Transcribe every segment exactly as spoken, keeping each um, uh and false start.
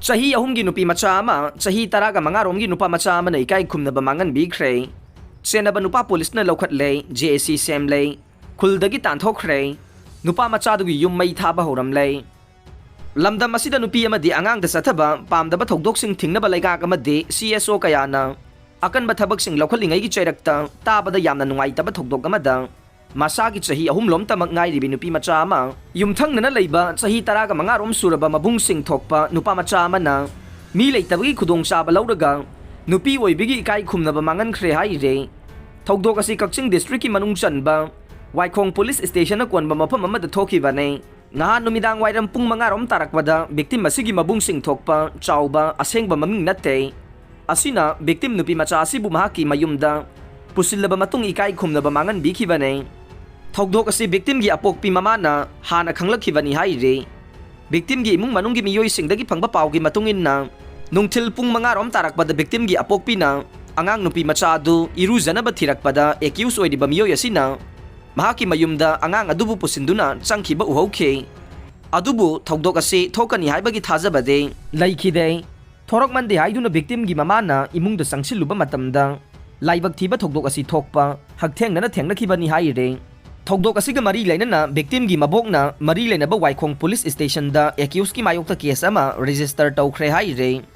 ꯆꯍꯤ ꯑꯍꯨꯝꯒꯤ ꯅꯨꯄꯤ ꯃꯆꯥ ꯑꯃ, ꯆꯍꯤ ꯇꯔꯥꯒ ꯃꯉꯥ ꯔꯣꯝꯒꯤ ꯅꯨꯄꯥ ꯃꯆꯥ ꯑꯃꯅ ꯏꯀꯥꯏ ꯈꯨꯝꯅꯕ ꯃꯥꯡꯍꯟꯕꯤꯈ꯭ꯔꯦ꯫ ꯆꯦꯟꯅꯕ ꯅꯨꯄꯥ ꯄꯨꯂꯤꯁꯅ ꯂꯧꯈꯠꯂꯦ, ꯖꯦ ꯑꯦ ꯁꯤ ꯁꯦꯝꯂꯦ, ꯈꯨꯜꯗꯒꯤ ꯇꯥꯟꯊꯣꯛꯈ꯭ꯔꯦ꯫ ꯅꯨꯄꯥ ꯃꯆꯥꯗꯨꯒꯤ ꯌꯨꯝ ꯃꯩ ꯊꯥꯕ ꯍꯧꯔꯝꯂꯦ꯫ ꯂꯝꯗꯝ ꯑꯁꯤꯗ ꯅꯨꯄꯤ ꯑꯃꯗꯤ ꯑꯉꯥꯡꯗ ꯆꯠꯊꯕ ꯄꯥꯝꯗꯕ ꯊꯧꯗꯣꯛꯁꯤꯡ ꯊꯤꯡꯅꯕ ꯂꯩꯉꯥꯛ ꯑꯃꯗꯤ ꯁꯤ ꯑꯦꯁ ꯑꯣ ꯀꯌꯥꯅ ꯑꯀꯟꯕ ꯊꯕꯛꯁꯤꯡ ꯂꯧꯈꯠꯂꯤꯉꯩꯒꯤ ꯆꯩꯔꯛꯇ ꯇꯥꯕꯗ ꯌꯥꯝꯅ ꯅꯨꯡꯉꯥꯏꯇꯕ ꯊꯧꯗꯣꯛ ꯑꯃꯗ, ꯃꯁꯥꯒꯤ ꯆꯍꯤ ꯑꯍꯨꯝ ꯂꯣꯝꯇꯃꯛ ꯉꯥꯏꯔꯤꯕꯤ ꯅꯨꯄꯤ ꯃꯆꯥ ꯑꯃ, ꯌꯨꯝꯊꯪꯅꯅ ꯂꯩꯕ ꯆꯍꯤ ꯇꯔꯥꯒ ꯃꯉꯥ ꯔꯣꯝ ꯁꯨꯔꯕ ꯃꯕꯨꯡꯁꯤꯡ ꯊꯣꯛꯄ ꯅꯨꯄꯥ ꯃꯆꯥ ꯑꯃꯅ ꯃꯤ ꯂꯩꯇꯕꯒꯤ ꯈꯨꯗꯣꯡꯆꯥꯕ ꯂꯧꯔꯒ ꯅꯨꯄꯤ ꯑꯣꯏꯕꯒꯤ ꯏꯀꯥꯏ ꯈꯨꯝꯅꯕ ꯃꯥꯡꯍꯟꯈ꯭ꯔꯦ ꯍꯥꯏꯔꯦ꯫ ꯊꯧꯗꯣꯛ ꯑꯁꯤ ꯀꯛꯆꯤꯡ ꯗꯤꯁꯇ꯭ꯔꯤꯛꯀꯤ ꯃꯅꯨꯡ ꯆꯟꯕ ꯋꯥꯏꯈꯣꯡ ꯄꯨꯂꯤꯁ ꯁ꯭ꯇꯦꯁꯟꯅ ꯀꯣꯟꯕ ꯃꯐꯝ ꯑꯃꯗ ꯊꯣꯛꯈꯤꯕꯅꯤ꯫ ꯅꯍꯥꯟ ꯅꯨꯃꯤꯗꯥꯡ ꯋꯥꯏꯔꯝ ꯄꯨꯡ ꯃꯉꯥ ꯔꯣꯝ ꯇꯥꯔꯛꯄꯗ victim ꯑꯁꯤꯒꯤ ꯃꯕꯨꯡꯁꯤꯡ ꯊꯣꯛꯄ ꯆꯥꯎꯕ ꯑꯁꯦꯡꯕ ꯃꯃꯤꯡ ꯅꯠꯇꯦ꯫ ꯑꯁꯤꯅ victim ꯅꯨꯄꯤ ꯃꯆꯥ ꯑꯁꯤꯕꯨ ꯃꯍꯥꯛꯀꯤ ꯃꯌꯨꯝꯗ ꯄꯨꯁꯤꯜꯂꯕ ꯃꯇꯨꯡ ꯏꯀꯥꯏ ꯈꯨꯝꯅꯕ ꯃꯥꯡꯍꯟꯕꯤꯈꯤꯕꯅꯤ꯫ ꯊꯧꯗꯣꯛ ꯑꯁꯤ victimꯒꯤ ꯑꯄꯣꯛꯄꯤ ꯃꯃꯥꯅ ꯍꯥꯟꯅ ꯈꯪꯂꯛꯈꯤꯕꯅꯤ ꯍꯥꯏꯔꯤ꯫ Victimꯒꯤ ꯏꯃꯨꯡ ꯃꯅꯨꯡꯒꯤ ꯃꯤꯑꯣꯏꯁꯤꯡꯗꯒꯤ ꯐꯪꯕ ꯄꯥꯎꯒꯤ ꯃꯇꯨꯡ ꯏꯟꯅ, ꯅꯨꯡꯊꯤꯜ ꯄꯨꯡ ꯃꯉꯥ ꯔꯣꯝ ꯇꯥꯔꯛꯄꯗ victimꯒꯤ ꯑꯄꯣꯛꯄꯤꯅ ꯑꯉꯥꯡ ꯅꯨꯄꯤ ꯃꯆꯥ ꯑꯗꯨ ꯏꯔꯨꯖꯅꯕ ꯊꯤꯔꯛꯄꯗ accused ꯑꯣꯏꯔꯤꯕ ꯃꯤꯑꯣꯏ ꯑꯁꯤꯅ ꯃꯍꯥꯛꯀꯤ ꯃꯌꯨꯝꯗ ꯑꯉꯥꯡ ꯑꯗꯨꯕꯨ ꯄꯨꯁꯤꯟꯗꯨꯅ ꯆꯪꯈꯤꯕ ꯎꯍꯧꯈꯤ꯫ ꯑꯗꯨꯕꯨ ꯊꯧꯗꯣꯛ ꯑꯁꯤ ꯊꯣꯛꯀꯅꯤ ꯍꯥꯏꯕꯒꯤ ꯊꯥꯖꯕꯗꯤ ꯂꯩꯈꯤꯗꯦ꯫ ꯊꯣꯔꯛꯃꯟꯗꯦ ꯍꯥꯏꯗꯨꯅ victimꯒꯤ ꯃꯃꯥꯅ ꯏꯃꯨꯡꯗ ꯆꯪꯁꯤꯜꯂꯨꯕ ꯃꯇꯝꯗ ꯂꯥꯏꯕꯛ ꯊꯤꯕ ꯊꯧꯗꯣꯛ ꯑꯁꯤ ꯊꯣꯛꯄ ꯍꯛꯊꯦꯡꯅꯅ ꯊꯦꯡꯅꯈꯤꯕꯅꯤ ꯍꯥꯏꯔꯦ꯫ ꯊꯧꯗꯣꯛ ꯑꯁꯤꯒ ꯃꯔꯤ ꯂꯩꯅꯅ victimꯒꯤ ꯃꯕꯣꯛꯅ ꯃꯔꯤ ꯂꯩꯅꯕ ꯋꯥꯏꯈꯣꯡ ꯄꯨꯂꯤꯁ ꯁ꯭ꯇꯦꯁꯟꯗ accusedꯀꯤ ꯃꯥꯌꯣꯛꯇ case ꯑꯃ register ꯇꯧꯈ꯭ꯔꯦ ꯍꯥꯏꯔꯦ꯫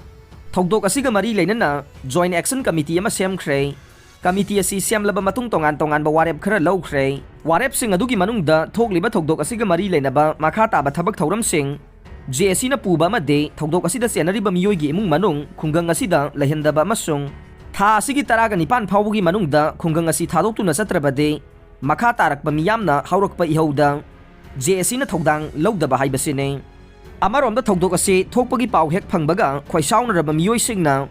ꯊꯧꯗꯣꯛ ꯑꯁꯤꯒ ꯃꯔꯤ ꯂꯩꯅꯅ joint action committee ꯑꯃ ꯁꯦꯝꯈ꯭ꯔꯦ꯫ Committee ꯑꯁꯤ ꯁꯦꯝꯂꯕ ꯃꯇꯨꯡ ꯇꯣꯉꯥꯟ ꯇꯣꯉꯥꯟꯕ ꯋꯥꯔꯦꯞ ꯈꯔ ꯂꯧꯈ꯭ꯔꯦ꯫ ꯋꯥꯔꯦꯞꯁꯤꯡ ꯑꯗꯨꯒꯤ ꯃꯅꯨꯡꯗ ꯊꯣꯛꯂꯤꯕ ꯊꯧꯗꯣꯛ ꯑꯁꯤꯒ ꯃꯔꯤ ꯂꯩꯅꯕ ꯃꯈꯥ ꯇꯥꯕ ꯊꯕꯛ ꯊꯧꯔꯝꯁꯤꯡ, ꯖꯦ ꯑꯦ ꯁꯤꯅ ꯄꯨꯕ ꯑꯃꯗꯤ ꯊꯧꯗꯣꯛ ꯑꯁꯤꯗ ꯆꯦꯟꯅꯔꯤꯕ ꯃꯤꯑꯣꯏꯒꯤ ꯏꯃꯨꯡ ꯃꯅꯨꯡ ꯈꯨꯡꯒꯪ ꯑꯁꯤꯗ ꯂꯩꯍꯟꯗꯕ ꯑꯃꯁꯨꯡ ꯊꯥ ꯑꯁꯤꯒꯤ ꯇꯔꯥꯒ ꯅꯤꯄꯥꯟ ꯐꯥꯎꯕꯒꯤ ꯃꯅꯨꯡꯗ ꯈꯨꯡꯒꯪ ꯑꯁꯤ ꯊꯥꯗꯣꯛꯇꯨꯅ ꯆꯠꯇ꯭ꯔꯕꯗꯤ ꯃꯈꯥ ꯇꯥꯔꯛꯄ ꯃꯤꯌꯥꯝꯅ ꯍꯧꯔꯛꯄ ꯏꯍꯧꯗ ꯖꯦ ꯑꯦ ꯁꯤꯅ ꯊꯧꯗꯥꯡ ꯂꯧꯗꯕ ꯍꯥꯏꯕꯁꯤꯅꯤ꯫ ꯑꯃꯔꯣꯝꯗ ꯊꯧꯗꯣꯛ ꯑꯁꯤ ꯊꯣꯛꯄꯒꯤ ꯄꯥꯎ ꯍꯦꯛ ꯐꯪꯕꯒ ꯈꯣꯏꯁꯥꯎꯅꯔꯕ ꯃꯤꯑꯣꯏꯁꯤꯡꯅ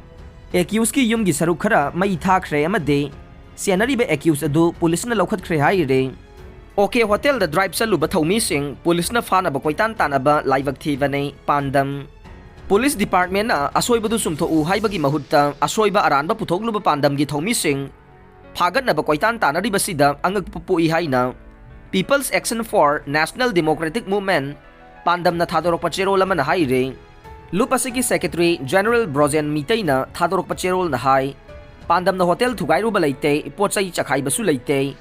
accusedꯀꯤ ꯌꯨꯝꯒꯤ ꯁꯔꯨꯛ ꯈꯔ ꯃꯩ ꯊꯥꯈ꯭ꯔꯦ ꯑꯃꯗꯤ ꯆꯦꯟꯅꯔꯤꯕ accused ꯑꯗꯨ ꯄꯨꯂꯤꯁꯅ ꯂꯧꯈꯠꯈ꯭ꯔꯦ ꯍꯥꯏꯔꯤ꯫ OK Hotelꯗ drive ꯆꯠꯂꯨꯕ ꯊꯧꯃꯤꯁꯤꯡ ꯄꯨꯂꯤꯁꯅ ꯐꯥꯅꯕ ꯀꯣꯏꯇꯥꯟ ꯇꯥꯟꯅꯕ ꯂꯥꯏꯕꯛ ꯊꯤꯕꯅꯤ꯫ ꯄꯥꯟꯗꯝ: ꯄꯨꯂꯤꯁ departmentꯅ ꯑꯁꯣꯏꯕꯗꯨ ꯆꯨꯝꯊꯣꯛꯎ ꯍꯥꯏꯕꯒꯤ ꯃꯍꯨꯠꯇ ꯑꯁꯣꯏꯕ ꯑꯔꯥꯟꯕ ꯄꯨꯊꯣꯛꯂꯨꯕ ꯄꯥꯟꯗꯝꯒꯤ ꯊꯧꯃꯤꯁꯤꯡ ꯐꯥꯒꯠꯅꯕ ꯀꯣꯏꯇꯥꯟ ꯇꯥꯟꯅꯔꯤꯕꯁꯤꯗ ꯑꯉꯛꯄ ꯄꯣꯛꯏ ꯍꯥꯏꯅ People's Action for National Democratic Movement ꯄꯥꯟꯗꯝꯅ ꯊꯥꯗꯣꯔꯛꯄ ꯆꯦꯔꯣꯜ ꯑꯃꯅ ꯍꯥꯏꯔꯤ꯫ ꯂꯨꯞ ꯑꯁꯤꯒꯤ Secretary General ꯕ꯭ꯔꯣꯖꯦꯟ ꯃꯤꯇꯩꯅ ꯊꯥꯗꯣꯔꯛꯄ ꯆꯦꯔꯣꯜꯅ ꯍꯥꯏ, ꯄꯥꯟꯗꯝꯅ ꯍꯣꯇꯦꯜ ꯊꯨꯒꯥꯏꯔꯨꯕ ꯂꯩꯇꯦ, ꯄꯣꯠ ꯆꯩ ꯆꯈꯥꯏꯕꯁꯨ ꯂꯩꯇꯦ꯫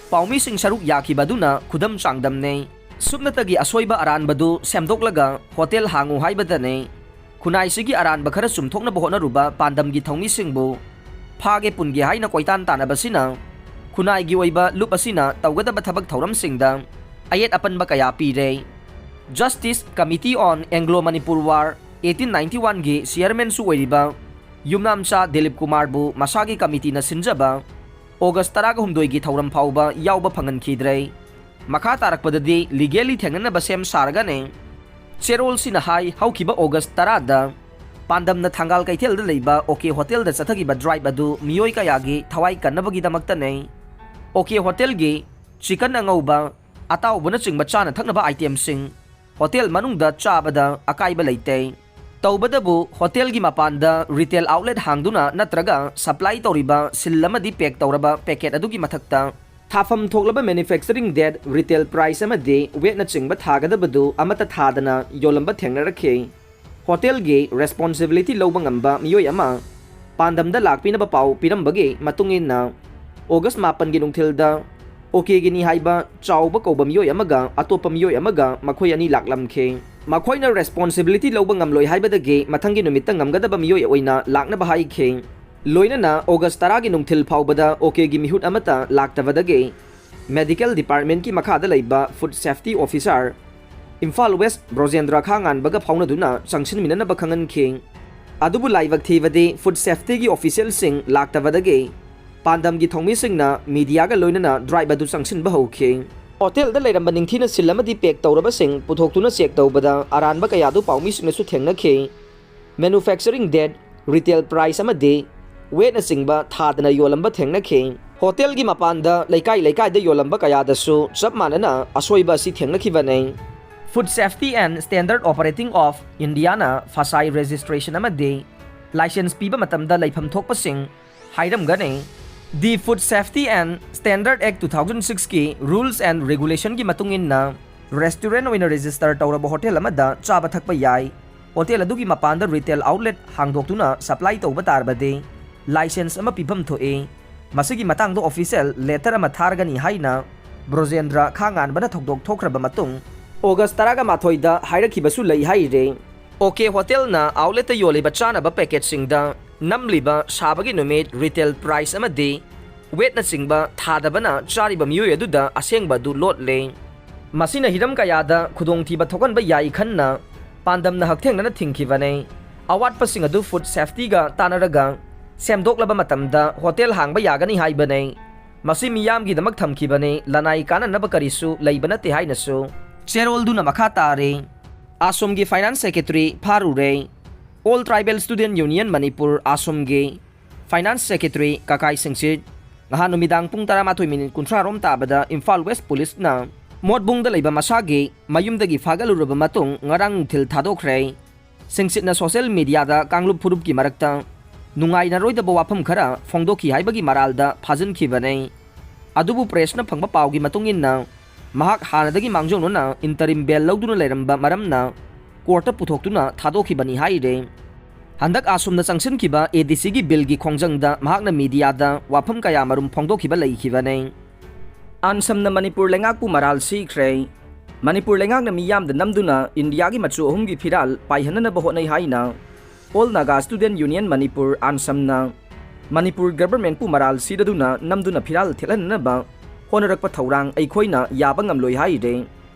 ꯄꯥꯎꯃꯤꯁꯤꯡ ꯁꯔꯨꯛ ꯌꯥꯈꯤꯕ ꯑꯗꯨꯅ ꯈꯨꯗꯝ ꯆꯥꯡꯗꯝꯅꯩ꯫ ꯁꯨꯞꯅꯇꯒꯤ ꯑꯁꯣꯏꯕ ꯑꯔꯥꯟꯕꯗꯨ ꯁꯦꯝꯗꯣꯛꯂꯒ ꯍꯣꯇꯦꯜ ꯍꯥꯡꯉꯨ ꯍꯥꯏꯕꯗꯅꯤ꯫ ꯈꯨꯟꯅꯥꯏꯁꯤꯒꯤ ꯑꯔꯥꯟꯕ ꯈꯔ ꯆꯨꯝꯊꯣꯛꯅꯕ ꯍꯣꯠꯅꯔꯨꯕ ꯄꯥꯟꯗꯝꯒꯤ ꯊꯧꯃꯤꯁꯤꯡꯕꯨ ꯐꯥꯒꯦ ꯄꯨꯟꯒꯦ ꯍꯥꯏꯅ ꯀꯣꯏꯇꯥꯟ ꯇꯥꯟꯅꯕꯁꯤꯅ ꯈꯨꯟꯅꯥꯏꯒꯤ ꯑꯣꯏꯕ ꯂꯨꯞ ꯑꯁꯤꯅ ꯇꯧꯒꯗꯕ ꯊꯕꯛ ꯊꯧꯔꯝꯁꯤꯡꯗ ꯑꯌꯦꯠ ꯑꯄꯟꯕ ꯀꯌꯥ ꯄꯤꯔꯦ꯫ Justice Committee on Anglo Manipur War eighteen ninety-one ꯒꯤ ꯆꯤꯌꯔꯃꯦꯟꯁꯨ ꯑꯣꯏꯔꯤꯕ ꯌꯨꯝꯅꯥꯝꯆꯥ ꯗꯤꯂꯤꯞ ꯀꯨꯃꯥꯔꯕꯨ ꯃꯁꯥꯒꯤ ꯀꯃꯤꯇꯤꯅ ꯁꯤꯟꯖꯕ ꯑꯣꯒꯁ ꯇꯔꯥꯒ ꯍꯨꯝꯗꯣꯏꯒꯤ ꯊꯧꯔꯝ ꯐꯥꯎꯕ ꯌꯥꯎꯕ ꯐꯪꯍꯟꯈꯤꯗ꯭ꯔꯦ꯫ ꯃꯈꯥ ꯇꯥꯔꯛꯄꯗꯗꯤ ꯂꯤꯒꯦꯜꯂꯤ ꯊꯦꯡꯅꯅꯕ ꯁꯦꯝ ꯁꯥꯔꯒꯅꯤ꯫ ꯆꯦꯔꯣꯜꯁꯤꯅ ꯍꯥꯏ, ꯍꯧꯈꯤꯕ ꯑꯣꯒꯁ ꯇꯔꯥꯗ ꯄꯥꯟꯗꯝꯅ ꯊꯪꯒꯥꯜ ꯀꯩꯊꯦꯜꯗ ꯂꯩꯕ ꯑꯣꯀꯦ ꯍꯣꯇꯦꯜꯗ ꯆꯠꯊꯈꯤꯕ ꯗ꯭ꯔꯥꯏꯚ ꯑꯗꯨ ꯃꯤꯑꯣꯏ ꯀꯌꯥꯒꯤ ꯊꯋꯥꯏ ꯀꯟꯅꯕꯒꯤꯗꯃꯛꯇꯅꯤ꯫ ꯑꯣꯀꯦ ꯍꯣꯇꯦꯜꯒꯤ ꯆꯤꯀꯟ ꯑꯉꯧꯕ, ꯑꯇꯥꯎꯕꯅꯆꯤꯡꯕ ꯆꯥꯅ ꯊꯛꯅꯕ ꯑꯥꯏꯇꯦꯝꯁꯤꯡ ꯍꯣꯇꯦꯜ ꯃꯅꯨꯡꯗ ꯆꯥꯕꯗ ꯑꯀꯥꯏꯕ ꯂꯩꯇꯦ꯫ ꯇꯧꯕꯇꯕꯨ ꯍꯣꯇꯦꯜꯒꯤ ꯃꯄꯥꯟꯗ ꯔꯤꯇꯦꯜ ꯑꯥꯎꯠꯂꯦꯠ ꯍꯥꯡꯗꯨꯅ ꯅꯠꯇ꯭ꯔꯒ ꯁꯄ꯭ꯂꯥꯏ ꯇꯧꯔꯤꯕ ꯁꯤꯜ ꯑꯃꯗꯤ ꯄꯦꯛ ꯇꯧꯔꯕ ꯄꯦꯀꯦꯠ ꯑꯗꯨꯒꯤ ꯃꯊꯛꯇ ꯊꯥꯐꯝ ꯊꯣꯛꯂꯕ manufacturing date, retail price ꯑꯃꯗꯤ ꯋꯦꯠꯅꯆꯤꯡꯕ ꯊꯥꯒꯗꯕꯗꯨ ꯑꯃꯠꯇ ꯊꯥꯗꯅ ꯌꯣꯜꯂꯝꯕ ꯊꯦꯡꯅꯔꯛꯈꯤ꯫ ꯍꯣꯇꯦꯜꯒꯤ responsibility ꯂꯧꯕ ꯉꯝꯕ ꯃꯤꯑꯣꯏ ꯑꯃ ꯄꯥꯟꯗꯝꯗ ꯂꯥꯛꯄꯤꯅꯕ ꯄꯥꯎ ꯄꯤꯔꯝꯕꯒꯤ ꯃꯇꯨꯡ ꯏꯟꯅ, ꯑꯣꯒꯁ ꯃꯥꯄꯟꯒꯤ ꯅꯨꯡꯊꯤꯜꯗ ꯑꯣꯀꯦꯒꯤꯅꯤ ꯍꯥꯏꯕ ꯆꯥꯎꯕ ꯀꯧꯕ ꯃꯤꯑꯣꯏ ꯑꯃꯒ ꯑꯇꯣꯞꯄ ꯃꯤꯑꯣꯏ ꯑꯃꯒ ꯃꯈꯣꯏ ꯑꯅꯤ ꯂꯥꯛꯂꯝꯈꯤ꯫ ꯃꯈꯣꯏꯅ responsibility ꯂꯧꯕ ꯉꯝꯂꯣꯏ ꯍꯥꯏꯕꯗꯒꯤ ꯃꯊꯪꯒꯤ ꯅꯨꯃꯤꯠꯇ ꯉꯝꯒꯗꯕ ꯃꯤꯑꯣꯏ ꯑꯣꯏꯅ ꯂꯥꯛꯅꯕ ꯍꯥꯏꯈꯤ꯫ ꯂꯣꯏꯅꯅ ꯑꯣꯒꯁ ꯇꯔꯥꯒꯤ ꯅꯨꯡꯊꯤꯜ ꯐꯥꯎꯕꯗ ꯑꯣꯀꯦꯒꯤ ꯃꯤꯍꯨꯠ ꯑꯃꯠꯇ ꯂꯥꯛꯇꯕꯗꯒꯤ medical departmentꯀꯤ ꯃꯈꯥꯗ ꯂꯩꯕ food safety officer Imphal west Brojendra ꯈꯥꯉꯥꯟꯕꯒ ꯐꯥꯎꯅꯗꯨꯅ ꯆꯪꯁꯤꯟꯃꯤꯟꯅꯅꯕ ꯈꯪꯍꯟꯈꯤ꯫ ꯑꯗꯨꯕꯨ ꯂꯥꯏꯕꯛ ꯊꯤꯕꯗꯤ food safetyꯒꯤ officialꯁꯤꯡ ꯂꯥꯛꯇꯕꯗꯒꯤ ꯄꯥꯟꯗꯝꯒꯤ ꯊꯧꯃꯤꯁꯤꯡꯅ mediaꯒ ꯂꯣꯏꯅꯅ ꯗ꯭ꯔꯥꯏꯚ ꯑꯗꯨ ꯆꯪꯁꯤꯟꯕ ꯍꯧꯈꯤ꯫ ꯍꯣꯇꯦꯜꯗ ꯂꯩꯔꯝꯕ ꯅꯤꯡꯊꯤꯅ ꯁꯤꯜ ꯑꯃꯗꯤ ꯄꯦꯛ ꯇꯧꯔꯕꯁꯤꯡ ꯄꯨꯊꯣꯛꯇꯨꯅ ꯆꯦꯛ ꯇꯧꯕꯗ ꯑꯔꯥꯟꯕ ꯀꯌꯥꯗꯨ ꯄꯥꯎꯃꯤꯁꯤꯡꯅꯁꯨ ꯊꯦꯡꯅꯈꯤ꯫ Manufacturing date, retail price ꯑꯃꯗꯤ ꯋꯦꯠꯅꯆꯤꯡꯕ ꯊꯥꯗꯅ ꯌꯣꯜꯂꯝꯕ ꯊꯦꯡꯅꯈꯤ꯫ ꯍꯣꯇꯦꯜꯒꯤ ꯃꯄꯥꯟꯗ ꯂꯩꯀꯥꯏ ꯂꯩꯀꯥꯏꯗ ꯌꯣꯜꯂꯝꯕ ꯀꯌꯥꯗꯁꯨ ꯆꯞ ꯃꯥꯟꯅꯅ ꯑꯁꯣꯏꯕ ꯑꯁꯤ ꯊꯦꯡꯅꯈꯤꯕꯅꯤ꯫ Food Safety and Standard Operating of Indiaꯅ ꯐꯁꯥꯏ registration ꯑꯃꯗꯤ license ꯄꯤꯕ ꯃꯇꯝꯗ ꯂꯩꯐꯝ ꯊꯣꯛꯄꯁꯤꯡ ꯍꯥꯏꯔꯝꯒꯅꯤ꯫ The Food Safety and Standard Act two thousand sixꯀꯤ rules and regulationꯒꯤ ꯃꯇꯨꯡ ꯏꯟꯅ restaurant ꯑꯣꯏꯅ register ꯇꯧꯔꯕ ꯍꯣꯇꯦꯜ ꯑꯃꯗ ꯆꯥꯕ ꯊꯛꯄ ꯌꯥꯏ꯫ ꯍꯣꯇꯦꯜ ꯑꯗꯨꯒꯤ ꯃꯄꯥꯟꯗ retail outlet ꯍꯥꯡꯗꯣꯛꯇꯨꯅ supply ꯇꯧꯕ ꯇꯥꯔꯕꯗꯤ license ꯑꯃ ꯄꯤꯐꯝ ꯊꯣꯛꯏ꯫ ꯃꯁꯤꯒꯤ ꯃꯇꯥꯡꯗ official letter ꯑꯃ ꯊꯥꯔꯒꯅꯤ ꯍꯥꯏꯅ ꯕ꯭ꯔꯣꯖꯦꯟꯗ꯭ꯔ ꯈꯥꯉꯥꯟꯕꯅ ꯊꯧꯗꯣꯛ ꯊꯣꯛꯈ꯭ꯔꯕ ꯃꯇꯨꯡ August ꯇꯔꯥꯒ ꯃꯥꯊꯣꯏꯗ ꯍꯥꯏꯔꯛꯈꯤꯕꯁꯨ ꯂꯩ ꯍꯥꯏꯔꯦ꯫ OK ꯍꯣꯇꯦꯜꯅ outletꯇ ꯌꯣꯜꯂꯤꯕ ꯆꯥꯅꯕ packetꯁꯤꯡꯗ ꯅꯝꯂꯤꯕ ꯁꯥꯕꯒꯤ ꯅꯨꯃꯤꯠ, retail price ꯑꯃꯗꯤ weightꯅꯆꯤꯡꯕ ꯊꯥꯗꯕꯅ ꯆꯥꯔꯤꯕ ꯃꯤꯑꯣꯏ ꯑꯗꯨꯗ ꯑꯁꯦꯡꯕ ꯑꯗꯨ ꯂꯣꯠꯂꯦ꯫ ꯃꯁꯤꯅ ꯍꯤꯔꯝ ꯀꯌꯥꯗ ꯈꯨꯗꯣꯡꯊꯤꯕ ꯊꯣꯛꯍꯟꯕ ꯌꯥꯏ ꯈꯟꯅ ꯄꯥꯟꯗꯝꯅ ꯍꯛꯊꯦꯡꯅꯅ ꯊꯤꯡꯈꯤꯕꯅꯤ꯫ ꯑꯋꯥꯠꯄꯁꯤꯡ ꯑꯗꯨ food safetyꯒ ꯇꯥꯟꯅꯔꯒ ꯁꯦꯝꯗꯣꯛꯂꯕ ꯃꯇꯝꯗ ꯍꯣꯇꯦꯜ ꯍꯥꯡꯕ ꯌꯥꯒꯅꯤ ꯍꯥꯏꯕꯅꯤ꯫ ꯃꯁꯤ ꯃꯤꯌꯥꯝꯒꯤꯗꯃꯛ ꯊꯝꯈꯤꯕꯅꯤ, ꯂꯅꯥꯏ ꯀꯥꯟꯅꯅꯕ ꯀꯔꯤꯁꯨ ꯂꯩꯕ ꯅꯠꯇꯦ ꯍꯥꯏꯅꯁꯨ ꯆꯦꯔꯣꯜꯗꯨꯅ ꯃꯈꯥ ꯇꯥꯔꯤ꯫ ꯑꯁꯣꯝꯒꯤ finance secretary ꯐꯥꯔꯨꯔꯦ꯫ All Tribal Student Union Manipur ꯑꯁꯣꯝꯒꯤ finance secretary ꯀꯀꯥꯏ ꯁꯤꯡꯁꯤꯠ ꯉꯍꯥꯟ ꯅꯨꯃꯤꯗꯥꯡ ꯄꯨꯡ ꯇꯔꯥꯃꯥꯊꯣꯏ ꯃꯤꯅꯤꯠ ꯀꯨꯟꯊ꯭ꯔꯥ ꯔꯣꯝ ꯇꯥꯕꯗ ꯏꯝꯐꯥꯜ West Policeꯅ ꯃꯣꯠꯕꯨꯡꯗ ꯂꯩꯕ ꯃꯁꯥꯒꯤ ꯃꯌꯨꯝꯗꯒꯤ ꯐꯥꯒꯠꯂꯨꯔꯕ ꯃꯇꯨꯡ ꯉꯔꯥꯡ ꯅꯨꯡꯊꯤꯜ ꯊꯥꯗꯣꯛꯈ꯭ꯔꯦ꯫ ꯁꯤꯡꯁꯤꯠꯅ social mediaꯗ ꯀꯥꯡꯂꯨꯞ ꯐꯨꯔꯨꯞꯀꯤ ꯃꯔꯛꯇ ꯅꯨꯡꯉꯥꯏꯅꯔꯣꯏꯗꯕ ꯋꯥꯐꯝ ꯈꯔ ꯐꯣꯡꯗꯣꯛꯈꯤ ꯍꯥꯏꯕꯒꯤ ꯃꯔꯥꯜꯗ ꯐꯥꯖꯤꯟꯈꯤꯕꯅꯤ꯫ ꯑꯗꯨꯕꯨ pressꯅ ꯐꯪꯕ ꯄꯥꯎꯒꯤ ꯃꯇꯨꯡ ꯏꯟꯅ ꯃꯍꯥꯛ ꯍꯥꯟꯅꯗꯒꯤ ꯃꯥꯡꯖꯧꯅꯅ interim bail ꯂꯧꯗꯨꯅ ꯂꯩꯔꯝꯕ ꯃꯔꯝꯅ courtꯇ ꯄꯨꯊꯣꯛꯇꯨꯅ ꯊꯥꯗꯣꯛꯈꯤꯕꯅꯤ ꯍꯥꯏꯔꯦ꯫ ꯍꯟꯗꯛ ꯑꯁꯣꯝꯅ ꯆꯪꯁꯤꯟꯈꯤꯕ ADCꯒꯤ billꯒꯤ ꯈꯣꯡꯖꯪꯗ ꯃꯍꯥꯛꯅ mediaꯗ ꯋꯥꯐꯝ ꯀꯌꯥ ꯃꯔꯨꯝ ꯐꯣꯡꯗꯣꯛꯈꯤꯕ ꯂꯩꯈꯤꯕꯅꯤ꯫ ꯑꯟꯁꯝꯅ ꯃꯅꯤꯄꯨꯔ ꯂꯩꯉꯥꯛꯄꯨ ꯃꯔꯥꯜ ꯁꯤꯈ꯭ꯔꯦ꯫ ꯃꯅꯤꯄꯨꯔ ꯂꯩꯉꯥꯛꯅ ꯃꯤꯌꯥꯝꯗ ꯅꯝꯗꯨꯅ ꯏꯟꯗꯤꯌꯥꯒꯤ ꯃꯆꯨ ꯑꯍꯨꯝꯒꯤ ꯐꯤꯔꯥꯜ ꯄꯥꯏꯍꯟꯅꯅꯕ ꯍꯣꯠꯅꯩ ꯍꯥꯏꯅ All Naga Student Union Manipur, ꯑꯟꯁꯝꯅ Manipur governmentꯄꯨ ꯃꯔꯥꯜ ꯁꯤꯔꯗꯨꯅ ꯅꯝꯗꯨꯅ ꯐꯤꯔꯥꯜ ꯊꯦꯠꯍꯟꯅꯅꯕ ꯍꯣꯠꯅꯔꯛꯄ ꯊꯧꯔꯥꯡ ꯑꯩꯈꯣꯏꯅ ꯌꯥꯕ ꯉꯝꯂꯣꯏ ꯍꯥꯏꯔꯦ꯫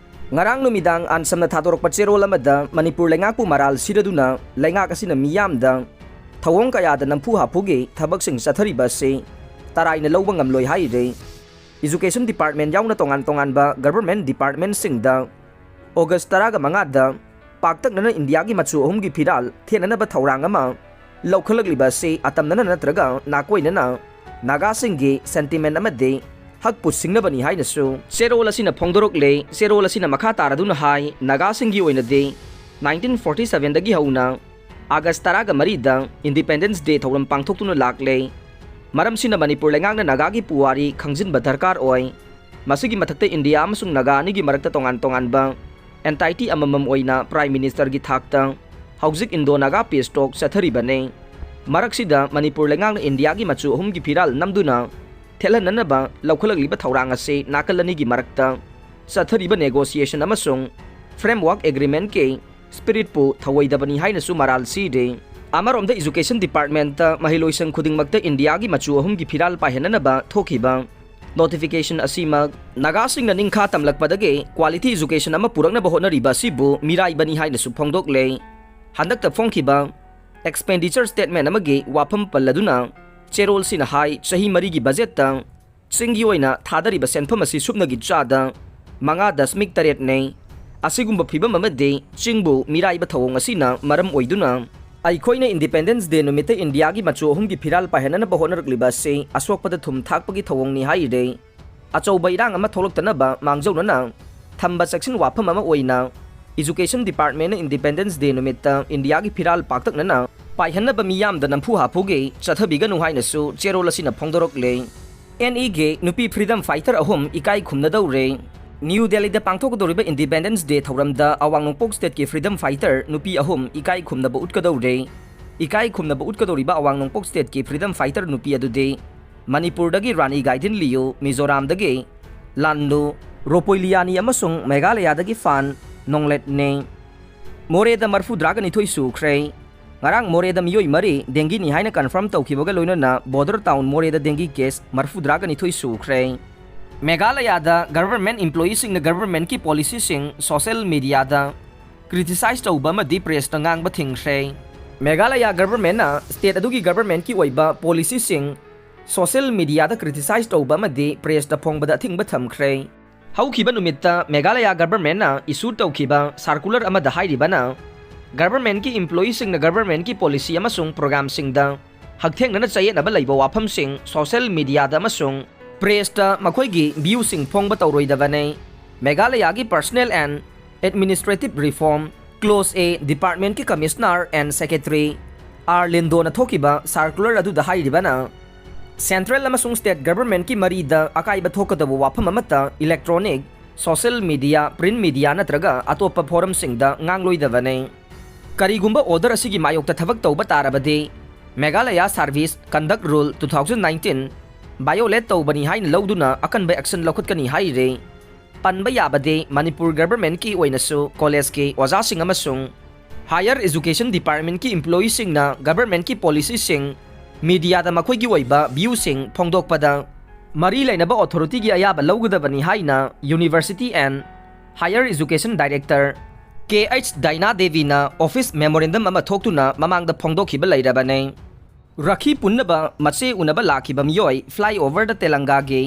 ꯉꯔꯥꯡ ꯅꯨꯃꯤꯗꯥꯡ ꯑꯟꯁꯝꯅ ꯊꯥꯗꯣꯔꯛꯄ ꯆꯦꯔꯣꯜ ꯑꯃꯗ ꯃꯅꯤꯄꯨꯔ ꯂꯩꯉꯥꯛꯄꯨ ꯃꯔꯥꯜ ꯁꯤꯔꯗꯨꯅ ꯂꯩꯉꯥꯛ ꯑꯁꯤꯅ ꯃꯤꯌꯥꯝꯗ ꯊꯧꯑꯣꯡ ꯀꯌꯥꯗ ꯅꯝꯐꯨ ꯍꯥꯐꯨꯒꯤ ꯊꯕꯛꯁꯤꯡ ꯆꯠꯊꯔꯤꯕ ꯑꯁꯤ ꯇꯔꯥꯏꯅ ꯂꯧꯕ ꯉꯝꯂꯣꯏ ꯍꯥꯏꯔꯦ꯫ Education Department ꯌꯥꯎꯅ ꯇꯣꯉꯥꯟ ꯇꯣꯉꯥꯟꯕ government departmentꯁꯤꯡꯗ August ꯇꯔꯥꯒ ꯃꯉꯥꯗ ꯄꯥꯛꯇꯛꯅꯅ ꯏꯟꯗꯤꯌꯥꯒꯤ ꯃꯆꯨ ꯑꯍꯨꯝꯒꯤ ꯐꯤꯔꯥꯜ ꯊꯦꯠꯅꯅꯕ ꯊꯧꯔꯥꯡ ꯑꯃ ꯂꯧꯈꯠꯂꯛꯂꯤꯕ ꯑꯁꯤ ꯑꯇꯝꯅꯅ ꯅꯠꯇ꯭ꯔꯒ ꯅꯥꯀꯣꯏꯅꯅ ꯅꯥꯒꯥꯁꯤꯡꯒꯤ sentiment ꯑꯃꯗꯤ ꯍꯛꯄꯨ ꯁꯤꯡꯅꯕꯅꯤ ꯍꯥꯏꯅꯁꯨ ꯆꯦꯔꯣꯜ ꯑꯁꯤꯅ ꯐꯣꯡꯗꯣꯔꯛꯂꯦ꯫ ꯆꯦꯔꯣꯜ ꯑꯁꯤꯅ ꯃꯈꯥ ꯇꯥꯔꯗꯨꯅ ꯍꯥꯏ, ꯅꯥꯒꯥꯁꯤꯡꯒꯤ ꯑꯣꯏꯅꯗꯤ nineteen forty sevenꯗꯒꯤ ꯍꯧꯅ August ꯇꯔꯥꯒ ꯃꯔꯤꯗ Independence Day ꯊꯧꯔꯝ ꯄꯥꯡꯊꯣꯛꯇꯨꯅ ꯂꯥꯛꯂꯦ꯫ ꯃꯔꯝꯁꯤꯅ ꯃꯅꯤꯄꯨꯔ ꯂꯩꯉꯥꯛꯅ ꯅꯥꯒꯥꯒꯤ ꯄꯨꯋꯥꯔꯤ ꯈꯪꯖꯤꯟꯕ ꯗꯔꯀꯥꯔ ꯑꯣꯏ꯫ ꯃꯁꯤꯒꯤ ꯃꯊꯛꯇ ꯏꯟꯗꯤꯌꯥ ꯑꯃꯁꯨꯡ ꯅꯥꯒꯥ ꯑꯅꯤꯒꯤ ꯃꯔꯛꯇ ꯇꯣꯉꯥꯟ ꯇꯣꯉꯥꯟꯕ entity ꯑꯃꯃꯝ ꯑꯣꯏꯅ Prime Ministerꯒꯤ ꯊꯥꯛꯇ ꯍꯧꯖꯤꯛ ꯏꯟꯗꯣ ꯅꯥꯒꯥ ꯄꯤꯁ ꯇꯣꯛ ꯆꯠꯊꯔꯤꯕꯅꯤ꯫ ꯃꯔꯛꯁꯤꯗ ꯃꯅꯤꯄꯨꯔ ꯂꯩꯉꯥꯛꯅ ꯏꯟꯗꯤꯌꯥꯒꯤ ꯃꯆꯨ ꯑꯍꯨꯝꯒꯤ ꯐꯤꯔꯥꯜ ꯅꯝꯗꯨꯅ ꯊꯦꯠꯍꯟꯅꯅꯕ ꯂꯧꯈꯠꯂꯛꯂꯤꯕ ꯊꯧꯔꯥꯡ ꯑꯁꯤ ꯅꯥꯀꯜ ꯑꯅꯤꯒꯤ ꯃꯔꯛꯇ ꯆꯠꯊꯔꯤꯕ ꯅꯦꯒꯣꯁꯤꯌꯦꯁꯟ ꯑꯃꯁꯨꯡ ꯐ꯭ꯔꯦꯝꯋꯥꯔꯛ ꯑꯦꯒ꯭ꯔꯤꯃꯦꯟꯠꯀꯤ ꯁ꯭ꯄꯤꯔꯤꯠꯄꯨ ꯊꯧꯑꯣꯏꯗꯕꯅꯤ ꯍꯥꯏꯅꯁꯨ ꯃꯔꯥꯜ ꯁꯤꯔꯤ꯫ ꯑꯃꯔꯣꯝꯗ ꯏꯖꯨꯀꯦꯁꯟ ꯗꯤꯄꯥꯔꯠꯃꯦꯟꯠꯇ ꯃꯍꯩꯂꯣꯏꯁꯪ ꯈꯨꯗꯤꯡꯃꯛꯇ ꯏꯟꯗꯤꯌꯥꯒꯤ ꯃꯆꯨ ꯑꯍꯨꯝꯒꯤ ꯐꯤꯔꯥꯜ ꯄꯥꯏꯍꯟꯅꯅꯕ ꯊꯣꯛꯈꯤꯕ ꯅꯣꯇꯤꯐꯤꯀꯦꯁꯟ ꯑꯁꯤꯃꯛ ꯅꯥꯒꯥꯁꯤꯡꯅ ꯅꯤꯡꯈꯥ ꯇꯝꯂꯛꯄꯗꯒꯤ ꯀ꯭ꯋꯥꯂꯤꯇꯤ ꯏꯖꯨꯀꯦꯁꯟ ꯑꯃ ꯄꯨꯔꯛꯅꯕ ꯍꯣꯠꯅꯔꯤꯕ ꯑꯁꯤꯕꯨ ꯃꯤꯔꯥꯏꯕꯅꯤ ꯍꯥꯏꯅꯁꯨ ꯐꯣꯡꯗꯣꯛꯂꯦ꯫ ꯍꯟꯗꯛꯇ ꯐꯣꯡꯈꯤꯕ ꯑꯦꯛꯁꯄꯦꯟꯗꯤꯆꯔ ꯁ꯭ꯇꯦꯠꯃꯦꯟꯠ ꯑꯃꯒꯤ ꯋꯥꯐꯝ ꯄꯜꯂꯗꯨꯅ ꯆꯦꯔꯣꯜꯁꯤꯅ ꯍꯥꯏ, ꯆꯍꯤ ꯃꯔꯤꯒꯤ ꯕꯖꯦꯠꯇ ꯆꯤꯡꯒꯤ ꯑꯣꯏꯅ ꯊꯥꯗꯔꯤꯕ ꯁꯦꯟꯐꯝ ꯑꯁꯤ ꯁꯨꯞꯅꯒꯤ ꯆꯥꯗ ꯃꯉꯥ ꯗꯁꯃꯤꯛ ꯇꯔꯦꯠꯅꯤ꯫ ꯑꯁꯤꯒꯨꯝꯕ ꯐꯤꯕꯝ ꯑꯃꯗꯤ ꯆꯤꯡꯕꯨ ꯃꯤꯔꯥꯏꯕ ꯊꯧꯑꯣꯡ ꯑꯁꯤꯅ ꯃꯔꯝ ꯑꯣꯏꯗꯨꯅ ꯑꯩꯈꯣꯏꯅ ꯏꯟꯗꯤꯄꯦꯟꯗꯦꯟꯁ ꯗꯦ ꯅꯨꯃꯤꯠꯇ ꯏꯟꯗꯤꯌꯥꯒꯤ ꯃꯆꯨ ꯑꯍꯨꯝꯒꯤ ꯐꯤꯔꯥꯜ ꯄꯥꯏꯍꯟꯅꯅꯕ ꯍꯣꯠꯅꯔꯛꯂꯤꯕ ꯑꯁꯤ ꯑꯁꯣꯛꯄꯗ ꯊꯨꯝ ꯊꯥꯛꯄꯒꯤ ꯊꯧꯑꯣꯡꯅꯤ ꯍꯥꯏꯔꯤ꯫ ꯑꯆꯧꯕ ꯏꯔꯥꯡ ꯑꯃ ꯊꯣꯛꯂꯛꯇꯅꯕ ꯃꯥꯡꯖꯧꯅꯅ ꯊꯝꯕ ꯆꯦꯛꯁꯤꯟ ꯋꯥꯐꯝ ꯑꯃ ꯑꯣꯏꯅ ꯏꯖꯨꯀꯦꯁꯟ ꯗꯤꯄꯥꯔꯠꯃꯦꯟꯠꯅ ꯏꯟꯗꯤꯄꯦꯟꯗꯦꯟꯁ ꯗꯦ ꯅꯨꯃꯤꯠꯇ ꯏꯟꯗꯤꯌꯥꯒꯤ ꯐꯤꯔꯥꯜ ꯄꯥꯛꯇꯛꯅꯅ ꯄꯥꯏꯍꯟꯅꯕ ꯃꯤꯌꯥꯝꯗ ꯅꯝꯐꯨ ꯍꯥꯐꯨꯒꯤ ꯆꯠꯊꯕꯤꯒꯅꯨ ꯍꯥꯏꯅꯁꯨ ꯆꯦꯔꯣꯜ ꯑꯁꯤꯅ ꯐꯣꯡꯗꯣꯔꯛꯂꯦ꯫ ꯑꯦꯟ ꯏꯒꯤ ꯅꯨꯄꯤ ꯐ꯭ꯔꯤꯗꯝ ꯐꯥꯏꯇꯔ ꯑꯍꯨꯝ ꯏꯀꯥꯏ ꯈꯨꯝꯅꯗꯧꯔꯦ꯫ ꯅ꯭ꯌꯨ ꯗꯦꯜꯂꯤꯗ ꯄꯥꯡꯊꯣꯛꯀꯗꯧꯔꯤꯕ ꯏꯟꯗꯤꯄꯦꯟꯗꯦꯟꯁ ꯗꯦ ꯊꯧꯔꯝꯗ ꯑꯋꯥꯡ ꯅꯣꯡꯄꯣꯛ ꯁ꯭ꯇꯦꯠꯀꯤ ꯐ꯭ꯔꯤꯗꯝ ꯐꯥꯏꯇꯔ ꯅꯨꯄꯤ ꯑꯍꯨꯝ ꯏꯀꯥꯏ ꯈꯨꯝꯅꯕ ꯎꯠꯀꯗꯧꯔꯦ꯫ ꯏꯀꯥꯏ ꯈꯨꯝꯅꯕ ꯎꯠꯀꯗꯧꯔꯤꯕ ꯑꯋꯥꯡ ꯅꯣꯡꯄꯣꯛ ꯁ꯭ꯇꯦꯠꯀꯤ ꯐ꯭ꯔꯤꯗꯝ ꯐꯥꯏꯇꯔ ꯅꯨꯄꯤ ꯑꯗꯨꯗꯤ ꯃꯅꯤꯄꯨꯔꯗꯒꯤ ꯔꯥꯅꯤ ꯒꯥꯏꯗꯤꯟ ꯂꯤꯌꯨ, ꯃꯤꯖꯣꯔꯥꯝꯗꯒꯤ ꯂꯥꯟꯂꯨ ꯔꯣꯄꯣꯏꯂꯤꯌꯥꯅꯤ ꯑꯃꯁꯨꯡ ꯃꯦꯘꯥꯂꯌꯥꯗꯒꯤ ꯐꯥꯟ ꯅꯣꯡꯂꯦꯠꯅꯤ꯫ ꯃꯣꯔꯦꯗ ꯃꯔꯐꯨꯇꯔꯥꯒ ꯅꯤꯊꯣꯏ ꯁꯨꯈ꯭ꯔꯦ꯫ ꯉꯔꯥꯡ ꯃꯣꯔꯦꯗ ꯃꯤꯑꯣꯏ ꯃꯔꯤ ꯗꯦꯡꯒꯤꯅꯤ ꯍꯥꯏꯅ ꯀꯟꯐꯥꯔꯝ ꯇꯧꯈꯤꯕꯒ ꯂꯣꯏꯅꯅ ꯕꯣꯔꯗꯔ ꯇꯥꯎꯟ ꯃꯣꯔꯦꯗ ꯗꯦꯡꯒꯤ ꯀꯦꯁ ꯃꯔꯐꯨꯇꯔꯥꯒ ꯅꯤꯊꯣꯏ ꯁꯨꯈ꯭ꯔꯦ꯫ ꯃꯦꯘꯥꯂꯌꯥꯗ ꯒꯚꯔꯟꯃꯦꯟꯠ ꯏꯝꯄ꯭ꯂꯣꯌꯤꯁꯤꯡꯅ ꯒꯚꯔꯟꯃꯦꯟꯠꯀꯤ ꯄꯣꯂꯤꯁꯤꯁꯤꯡ ꯁꯣꯁꯦꯜ ꯃꯤꯗꯤꯌꯥꯗ ꯀ꯭ꯔꯤꯇꯤꯁꯥꯏꯖ ꯇꯧꯕ ꯑꯃꯗꯤ ꯄ꯭ꯔꯦꯁꯇ ꯉꯥꯡꯕ ꯊꯤꯡꯈ꯭ꯔꯦ꯫ ꯃꯦꯘꯥꯂꯌꯥ ꯒꯚꯔꯟꯃꯦꯟꯠꯅ ꯁ꯭ꯇꯦꯠ ꯑꯗꯨꯒꯤ ꯒꯚꯔꯟꯃꯦꯟꯠꯀꯤ ꯑꯣꯏꯕ ꯄꯣꯂꯤꯁꯤꯁꯤꯡ ꯁꯣꯁꯦꯜ ꯃꯤꯗꯤꯌꯥꯗ ꯀ꯭ꯔꯤꯇꯤꯁꯥꯏꯖ ꯇꯧꯕ ꯑꯃꯗꯤ ꯄ꯭ꯔꯦꯁꯇ ꯐꯣꯡꯕꯗ ꯑꯊꯤꯡꯕ ꯊꯝꯈ꯭ꯔꯦ꯫ ꯍꯧꯈꯤꯕ ꯅꯨꯃꯤꯠꯇ ꯃꯦꯘꯥꯂꯌꯥ ꯒꯚꯔꯟꯃꯦꯟꯠꯅ ꯏꯁꯨ ꯇꯧꯈꯤꯕ ꯁꯥꯔꯀꯨꯂꯔ ꯑꯃꯗ ꯍꯥꯏꯔꯤꯕꯅ, ꯒꯚꯔꯟꯃꯦꯟꯠꯀꯤ ꯏꯝꯄ꯭ꯂꯣꯌꯤꯁꯤꯡꯅ ꯒꯚꯔꯟꯃꯦꯟꯠꯀꯤ ꯄꯣꯂꯤꯁꯤ ꯑꯃꯁꯨꯡ ꯄ꯭ꯔꯣꯒ꯭ꯔꯥꯝꯁꯤꯡꯗ ꯍꯛꯊꯦꯡꯅꯅ ꯆꯌꯦꯠꯅꯕ ꯂꯩꯕ ꯋꯥꯐꯝꯁꯤꯡ ꯁꯣꯁꯦꯜ ꯃꯤꯗꯤꯌꯥꯗ ꯑꯃꯁꯨꯡ ꯄ꯭ꯔꯦꯁꯇ ꯃꯈꯣꯏꯒꯤ ꯚ꯭ꯌꯨꯁꯤꯡ ꯐꯣꯡꯕ ꯇꯧꯔꯣꯏꯗꯕꯅꯤ꯫ ꯃꯦꯘꯥꯂꯌꯥꯒꯤ personnel and administrative reform, close A, ꯗꯤꯄꯥꯔꯠꯃꯦꯟꯠꯀꯤ ꯀꯃꯤꯁꯅꯔ ꯑꯦꯟ ꯁꯦꯀ꯭ꯔꯦꯇꯔꯤ ꯑꯥꯔ ꯂꯤꯟꯗꯣꯅ ꯊꯣꯛꯈꯤꯕ ꯁꯥꯔꯀꯨꯂꯔ ꯑꯗꯨꯗ ꯍꯥꯏꯔꯤꯕꯅ, ꯁꯦꯟꯇ꯭ꯔꯦꯜ ꯑꯃꯁꯨꯡ ꯁ꯭ꯇꯦꯠ ꯒꯚꯔꯟꯃꯦꯟꯠꯀꯤ ꯃꯔꯤꯗ ꯑꯀꯥꯏꯕ ꯊꯣꯛꯀꯗꯕ ꯋꯥꯐꯝ ꯑꯃꯠꯇ electronic, social media, print media ꯅꯠꯇ꯭ꯔꯒ ꯑꯇꯣꯞꯄ ꯐꯣꯔꯝꯁꯤꯡꯗ ꯉꯥꯡꯂꯣꯏꯗꯕꯅꯤ꯫ ꯀꯔꯤꯒꯨꯝꯕ order ꯑꯁꯤꯒꯤ ꯃꯥꯌꯣꯛꯇ ꯊꯕꯛ ꯇꯧꯕ ꯇꯥꯔꯕꯗꯤ Meghalaya Service Conduct Rule two thousand nineteen violate ꯇꯧꯕꯅꯤ ꯍꯥꯏꯅ ꯂꯧꯗꯨꯅ ꯑꯀꯟꯕ action ꯂꯧꯈꯠꯀꯅꯤ ꯍꯥꯏꯔꯦ꯫ ꯄꯟꯕ ꯌꯥꯕꯗꯤ ꯃꯅꯤꯄꯨꯔ governmentꯀꯤ ꯑꯣꯏꯅꯁꯨ collegeꯀꯤ ꯑꯣꯖꯥꯁꯤꯡ ꯑꯃꯁꯨꯡ higher education departmentꯀꯤ employeeꯁꯤꯡꯅ governmentꯀꯤ policyꯁꯤꯡ, mediaꯗ ꯃꯈꯣꯏꯒꯤ ꯑꯣꯏꯕ viewꯁꯤꯡ ꯐꯣꯡꯗꯣꯛꯄꯗ ꯃꯔꯤ ꯂꯩꯅꯕ authorityꯒꯤ ꯑꯌꯥꯕ ꯂꯧꯒꯗꯕꯅꯤ ꯍꯥꯏꯅ University and Higher Education Director K H ꯗꯥꯏꯅꯥ ꯗꯦꯕꯤꯅ office memorandum ꯑꯃ ꯊꯣꯛꯇꯨꯅ ꯃꯃꯥꯡꯗ ꯐꯣꯡꯗꯣꯛꯈꯤꯕ ꯂꯩꯔꯕꯅꯤ꯫ ꯔꯥꯈꯤ ꯄꯨꯟꯅꯕ ꯃꯆꯦ ꯎꯅꯕ ꯂꯥꯛꯈꯤꯕ ꯃꯤꯑꯣꯏ flyoverꯗ ꯇꯦꯂꯪꯒꯥꯒꯤ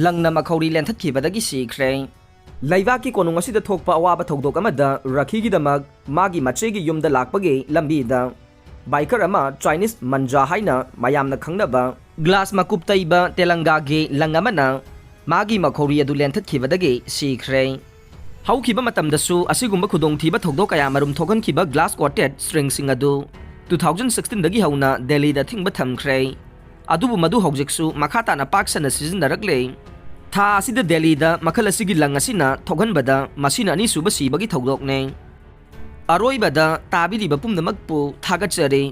ꯂꯪꯅ ꯃꯈꯧꯔꯤ ꯂꯦꯟꯊꯠꯈꯤꯕꯗꯒꯤ ꯁꯤꯈ꯭ꯔꯦ꯫ ꯂꯩꯕꯥꯛꯀꯤ ꯀꯣꯅꯨꯡ ꯑꯁꯤꯗ ꯊꯣꯛꯄ ꯑꯋꯥꯕ ꯊꯧꯗꯣꯛ ꯑꯃꯗ ꯔꯥꯈꯤꯒꯤꯗꯃꯛ ꯃꯥꯒꯤ ꯃꯆꯦꯒꯤ ꯌꯨꯝꯗ ꯂꯥꯛꯄꯒꯤ ꯂꯝꯕꯤꯗ biker ꯑꯃ Chinese ꯃꯟꯖꯥ ꯍꯥꯏꯅ ꯃꯌꯥꯝꯅ ꯈꯪꯅꯕ glass ꯃꯀꯨꯞ ꯇꯩꯕ ꯇꯦꯂꯪꯒꯥꯒꯤ ꯂꯪ ꯑꯃꯅ ꯃꯥꯒꯤ ꯃꯈꯧꯔꯤ ꯑꯗꯨ ꯂꯦꯟꯊꯠꯈꯤꯕꯗꯒꯤ ꯁꯤꯈ꯭ꯔꯦ꯫ ꯍꯧꯈꯤꯕ ꯃꯇꯝꯗꯁꯨ ꯑꯁꯤꯒꯨꯝꯕ ꯈꯨꯗꯣꯡꯊꯤꯕ ꯊꯧꯗꯣꯛ ꯀꯌꯥꯃꯔꯨꯝ ꯊꯣꯛꯍꯟꯈꯤꯕ glass coated stringꯁꯤꯡ ꯑꯗꯨ two thousand sixteenꯗꯒꯤ ꯍꯧꯅ ꯗꯦꯜꯂꯤꯗ ꯑꯊꯤꯡꯕ ꯊꯝꯈ꯭ꯔꯦ꯫ ꯑꯗꯨꯕꯨ ꯃꯗꯨ ꯍꯧꯖꯤꯛꯁꯨ ꯃꯈꯥ ꯇꯥꯅ ꯄꯥꯛ ꯁꯟꯅ ꯁꯤꯖꯤꯟꯅꯔꯛꯂꯦ꯫ ꯊꯥ ꯑꯁꯤꯗ ꯗꯦꯜꯂꯤꯗ ꯃꯈꯜ ꯑꯁꯤꯒꯤ ꯂꯪ ꯑꯁꯤꯅ ꯊꯣꯛꯍꯟꯕꯗ ꯃꯁꯤꯅ ꯑꯅꯤꯁꯨꯕ ꯁꯤꯕꯒꯤ ꯊꯧꯗꯣꯛꯅꯤ꯫ ꯑꯔꯣꯏꯕꯗ ꯇꯥꯕꯤꯔꯤꯕ ꯄꯨꯝꯅꯃꯛꯄꯨ ꯊꯥꯒꯠꯆꯔꯤ꯫